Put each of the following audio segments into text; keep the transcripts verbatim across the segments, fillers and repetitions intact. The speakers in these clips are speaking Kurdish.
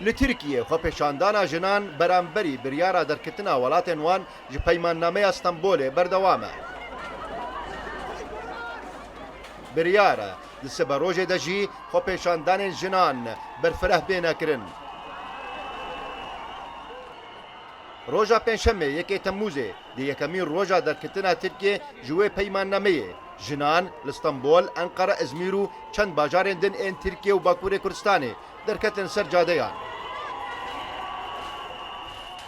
Li Tirkiyê xwepêşandana jinan beramberî biryara derketina welatên wan ji Peymannameya Stenbolê berdewam e. Biryar e di siberojê de jî xwepêşandanên jinan berfireh bêne kirin. Roja Pêncşemê yekê Temmûzê di yekemîn roja derketina Tirkiyê ji wê peymannameyê, jinan li Stenbol, Enqere, Izmîr û çend bajarên din ên Tirkiye û Bakurê Kurdistanê derketin ser cadeyan.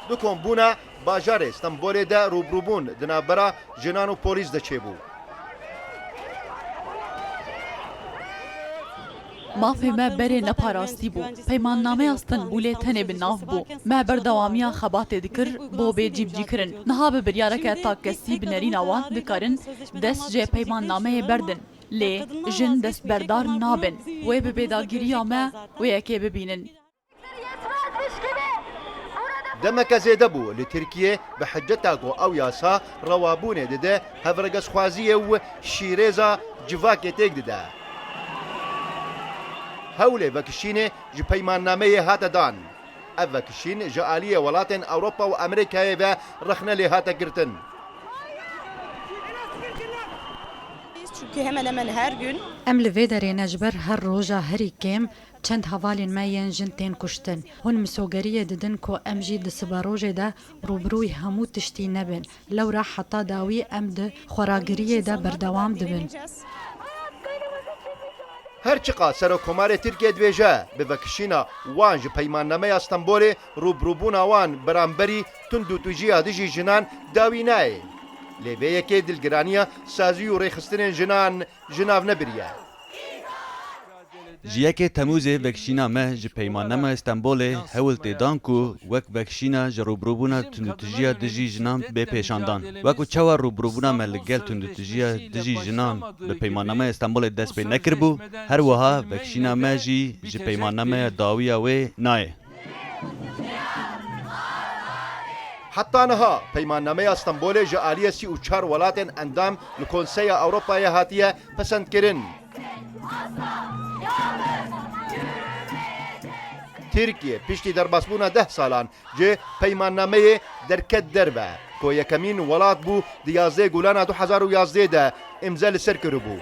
Di kombûna bajarê Stenbolê de rûbirûbûn di navbera jinan û polîs de çêbû. Mafê me berê neparastî bû. Peymannameya Stenbûlê tenê bi nav bû. Me berdewamiya xebatê dikir bo bê cîbicîkirin. Niha bi biryareke takkesî bi nerîna wan dikarin dest ji peymannameyê berdin. Lê jin destberdar nabin. Wê bi bêdagiriya me wê yekê bibînin. Demeke zêde bû li Tirkiyê bi hiceta ku ew yasa rewabûnê dide, hevregezxwaziyê û şîrêza civakê têk dide. Hewlê vekişînê ji peymannameyê hate dan. Ev vekişîn ji aliyê welatên Ewropa û Amerîkayê ve rexne lê hate girtin. Çünkü hemen hemen her gün Em li vê derê ne, ji ber her roja herî kêm çend hevalên me yên jin tên kuştin. Hûn misogeriyê didin ku em jî di siberojê de rûbirûyî hemû tiştî nebin. Lewra heta dawî em di xweragiriyê de berdewam dibin. Her çiqas Serokkomarê Tirkiyê dibêje, bi vekişîna wan ji Peymannameya Stenbolê rûbirûbûna wan beramberî tundûtûjiya dijî jinan dawî nayê. Lê vê yekê dilgiraniya sazî û rêxistinên jinan ji nav nebiriye. Ji yekê Temûzê vekişîna me ji Peymannameya Stenbolê hewl tê dan ku wek vekişîna ji rûbirûbûna tundûtijiya dijî jinan bê pêşandan. Wek ku çawa rûbirûbûna me li gel tundûtijiya dijî jinan bi Peymannameya Stenbolê dest pê nekiribû, her wiha vekişîna me jî ji Peymannameya dawiya wê nayê. Heta niha Peymannameya Stenbolê ji aliyê sî û çar welatên endam li Konseya Ewropayê hatiye pesendkirin. Tirkiye piştî derbasbûna deh salan ji peymannameyê derket derve, ku yekemîn welat bû di yazdeh Gulana du hezar û yazdeh de îmze li ser kiribû.